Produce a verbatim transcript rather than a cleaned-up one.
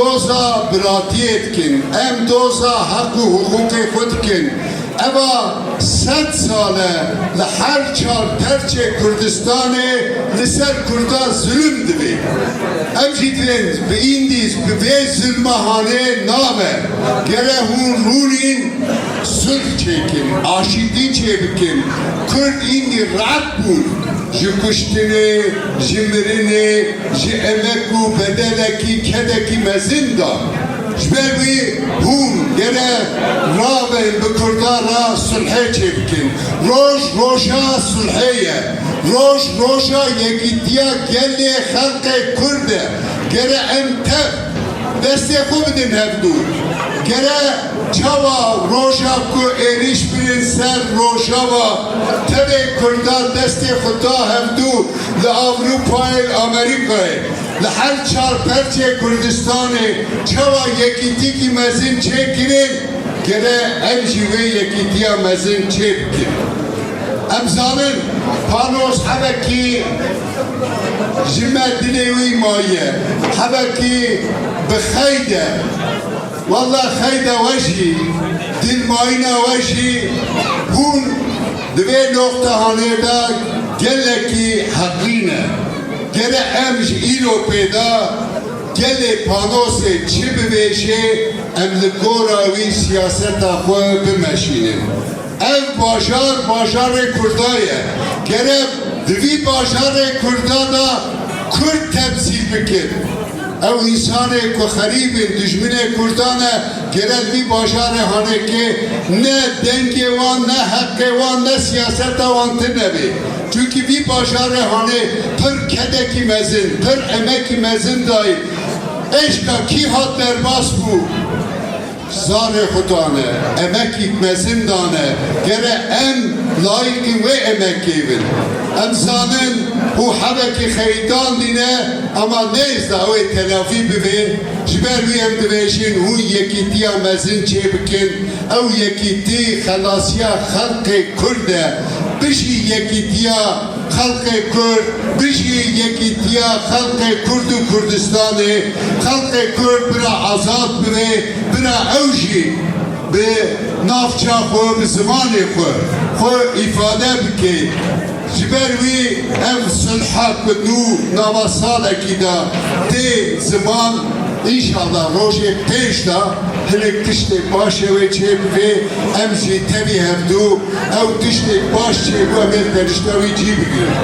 Doza biratiyê dikin, em doza heq û hiqûqê xwe dikin. Eva sed sal e li her çar perçê Kurdistanê li ser Kurda zulm dibe. Em jî divên bi îndî bi vê zulma hanê nabe. Gere hûn rûnîn sulh çêkin, aşîtî çêbikin. Kurd îndî rehet bûn ji kuştinê, ji mirinê, ji emek û bedelekî kedekî mezin da. Ji ber wî hûn gere ravin bi Kurda re sulhê çêbikin. Roj roja sulhê ye. Roj roja yekîtiya gelê xelqê Kurd e. Gere em tev destê xwe bidin hevdû. Gere çawa roja ku êrîş birin ser Rojava tevê Kurda destê xwe da hevdû li Ewropayê, li Amerîkayê, li her çar perçê Kurdistanê çawa yekîtîkî mezin çêkirin, gere em jî wê yekîtiya mezin çêbikin. Em zanin Panos hebekî ji me dilê wî maye, hebekî bi xeyd e. Walla xeyda we jî, dilmayîna we jî hûn di vê noqtehanê de gelekî heqî ne. Gere em ji îro pê de gelê Panosê çi bibêje, em li gora wî siyaseta xwe bimeşînin. Ev bajar, bajarê Kurda ye. Gere di vî bajarê Kurda de Kurd temsîl bikin. Ew însanê ku xerîb in, dijminê Kurdan e, gere li vî bajarê hanê ke ne dengê wan, ne heqê wan, ne siyaseta wan tune bê. Çunkî vî bajarê hanê pir kedekî mezin, pir emekî mezin dayî. Eşka kî hat derbas bû? Zarê xwe dane, emekî mezin dane, gere em layîqî wê emekê bin. Em zanin û hebekî xeydan dîne, ama nêz de ew ê telafî bibê. Ji ber wî em dibêjin hûn yekîtiya mezin çêbikin. Ew yekîtî xelasiya xelqê Kurd e. Bijî yekîtiya xelqê Kurd, bijî yekîtiya xelqê Kurd û Kurdistanê, xelqê Kurd bira azad bibe, bira ew jî bi navça xwe, bi zimanê xwe, xwe îfade bike. Ji ber wî ev sulha ku nû nava salekî de tê ziman, înşallah rojê pêş de hinek tiştê baş ê wê çê bivê, em jî tevî hevdû ew tiştê baş çêbû em ê tenişta wî cî bigirin.